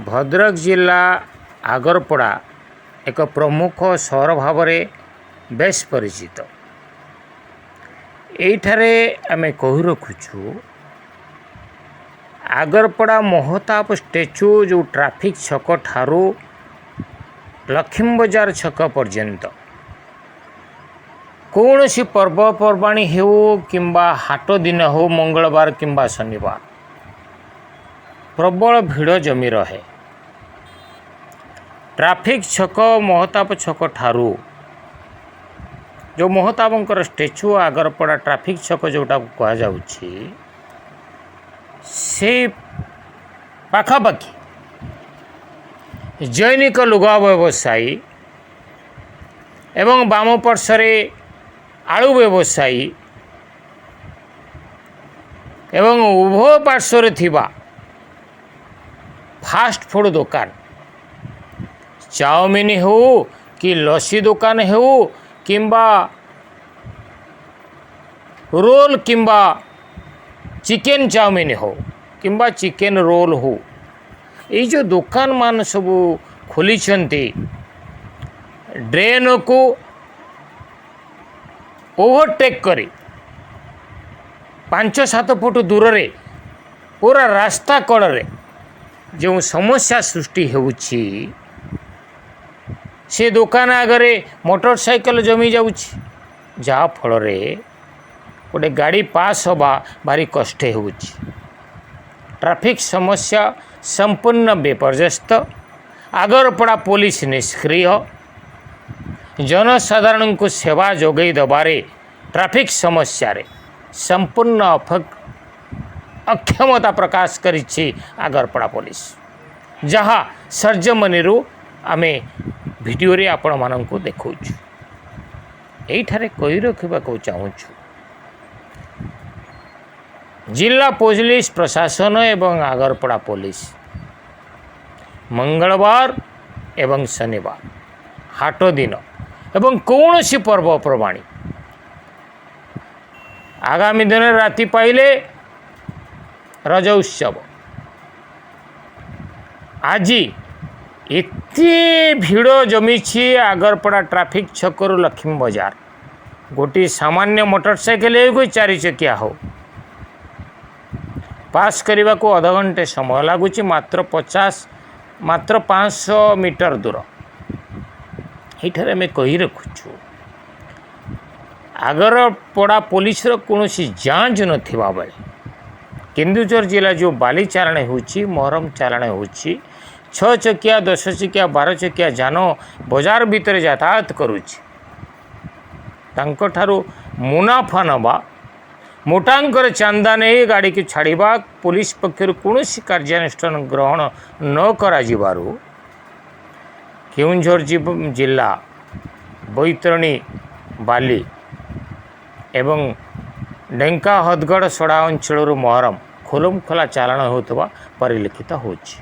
ଭଦ୍ରକ ଜିଲ୍ଲା ଆଗରପଡ଼ା ଏକ ପ୍ରମୁଖ ସହର ଭାବରେ ବେଶ ପରିଚିତ। ଏଇଠାରେ ଆମେ କହି ରଖୁଛୁ, ଆଗରପଡ଼ା ମହତାବ ଷ୍ଟାଚ୍ୟୁ ଯେଉଁ ଟ୍ରାଫିକ୍ ଛକ ଠାରୁ ଲକ୍ଷ୍ମୀ ବଜାର ଛକ ପର୍ଯ୍ୟନ୍ତ କୌଣସି ପର୍ବପର୍ବାଣୀ ହେଉ କିମ୍ବା ହାଟ ଦିନ ହେଉ, ମଙ୍ଗଳବାର କିମ୍ବା ଶନିବାର, ପ୍ରବଳ ଭିଡ଼ ଜମି ରହେ। ଟ୍ରାଫିକ୍ ଛକ, ମହତାବ ଛକ ଠାରୁ ଯେଉଁ ମହତାବଙ୍କର ଷ୍ଟାଚ୍ୟୁ, ଆଗରପଡ଼ା ଟ୍ରାଫିକ୍ ଛକ ଯେଉଁଟାକୁ କୁହାଯାଉଛି, ସେଇ ପାଖାପାଖି ଜୈନିକ ଲୁଗା ବ୍ୟବସାୟୀ ଏବଂ ବାମ ପାର୍ଶ୍ୱରେ ଆଳୁ ବ୍ୟବସାୟୀ ଏବଂ ଉଭୟ ପାର୍ଶ୍ୱରେ ଥିବା ଫାଷ୍ଟଫୁଡ଼ ଦୋକାନ, ଚାଉମିନ ହେଉ କି ଲସି ଦୋକାନ ହେଉ କିମ୍ବା ରୋଲ୍ କିମ୍ବା ଚିକେନ୍ ଚାଉମିନ ହେଉ କିମ୍ବା ଚିକେନ୍ ରୋଲ୍ ହେଉ, ଏଇ ଯେଉଁ ଦୋକାନମାନ ସବୁ ଖୋଲିଛନ୍ତି, ଡ୍ରେନକୁ ଓଭରଟେକ୍ କରି 5-7 ଫୁଟ ଦୂରରେ ପୁରା ରାସ୍ତା କଡ଼ରେ ଯେଉଁ ସମସ୍ୟା ସୃଷ୍ଟି ହେଉଛି, ସେ ଦୋକାନ ଆଗରେ ମୋଟର ସାଇକେଲ ଜମି ଯାଉଛି, ଯାହାଫଳରେ ଗୋଟେ ଗାଡ଼ି ପାସ୍ ହେବା ଭାରି କଷ୍ଟ ହେଉଛି। ଟ୍ରାଫିକ୍ ସମସ୍ୟା ସମ୍ପୂର୍ଣ୍ଣ ବିପର୍ଯ୍ୟସ୍ତ। ଆଗରପଡ଼ା ପୋଲିସ ନିଷ୍କ୍ରିୟ। ଜନସାଧାରଣଙ୍କୁ ସେବା ଯୋଗାଇ ଦେବାରେ ଟ୍ରାଫିକ୍ ସମସ୍ୟାରେ ସମ୍ପୂର୍ଣ୍ଣ ଅକ୍ଷମତା ପ୍ରକାଶ କରିଛି ଆଗରପଡ଼ା ପୋଲିସ, ଯାହା ସରଜମିନରୁ ଆମେ ଭିଡ଼ିଓରେ ଆପଣମାନଙ୍କୁ ଦେଖାଉଛୁ। ଏଇଠାରେ କହି ରଖିବାକୁ ଚାହୁଁଛୁ, ଜିଲ୍ଲା ପୋଲିସ ପ୍ରଶାସନ ଏବଂ ଆଗରପଡ଼ା ପୋଲିସ ମଙ୍ଗଳବାର ଏବଂ ଶନିବାର ହାଟ ଦିନ ଏବଂ କୌଣସି ପର୍ବପର୍ବାଣୀ, ଆଗାମୀ ଦିନରେ ରାତି ପାଇଲେ ରଜ ଉତ୍ସବ, ଆଜି ଏତେ ଭିଡ଼ ଜମିଛି ଆଗରପଡ଼ା ଟ୍ରାଫିକ୍ ଛକରୁ ଲକ୍ଷ୍ମୀ ବଜାର। ଗୋଟିଏ ସାମାନ୍ୟ ମୋଟର ସାଇକେଲ ହେଉ କି ଚାରି ଚକିଆ ହେଉ, ପାସ୍ କରିବାକୁ ଅଧଘଣ୍ଟେ ସମୟ ଲାଗୁଛି, ମାତ୍ର 50, ମାତ୍ର 500 ମିଟର ଦୂର। ଏଇଠାରେ ଆମେ କହି ରଖୁଛୁ, ଆଗରପଡ଼ା ପୋଲିସର କୌଣସି ଯାଞ୍ଚ ନଥିବା ବେଳେ କେନ୍ଦୁଝର ଜିଲ୍ଲା ଯେଉଁ ବାଲି ଚାଲାଣ ହେଉଛି, ମହରମ ଚାଲାଣ ହେଉଛି, ଛଅ ଚକିଆ, 10 ଚକିଆ, 12 ଚକିଆ ଯାନ ବଜାର ଭିତରେ ଯାତାୟାତ କରୁଛି, ତାଙ୍କଠାରୁ ମୁନାଫା ନେବା, ମୋଟାଙ୍କର ଚାନ୍ଦା ନେଇ ଗାଡ଼ିକୁ ଛାଡ଼ିବା, ପୋଲିସ ପକ୍ଷରୁ କୌଣସି କାର୍ଯ୍ୟାନୁଷ୍ଠାନ ଗ୍ରହଣ ନ କରାଯିବାରୁ କେଉଁଝର ଜିଲ୍ଲା ବୈତରଣୀ ବାଲି ଏବଂ ଢେଙ୍କା ହଦଗଡ଼ ସଡ଼ା ଅଞ୍ଚଳରୁ ମହରମ ଖୋଲମ ଖୋଲା ଚାଲାଣ ହେଉଥିବା ପରିଲକ୍ଷିତ ହେଉଛି।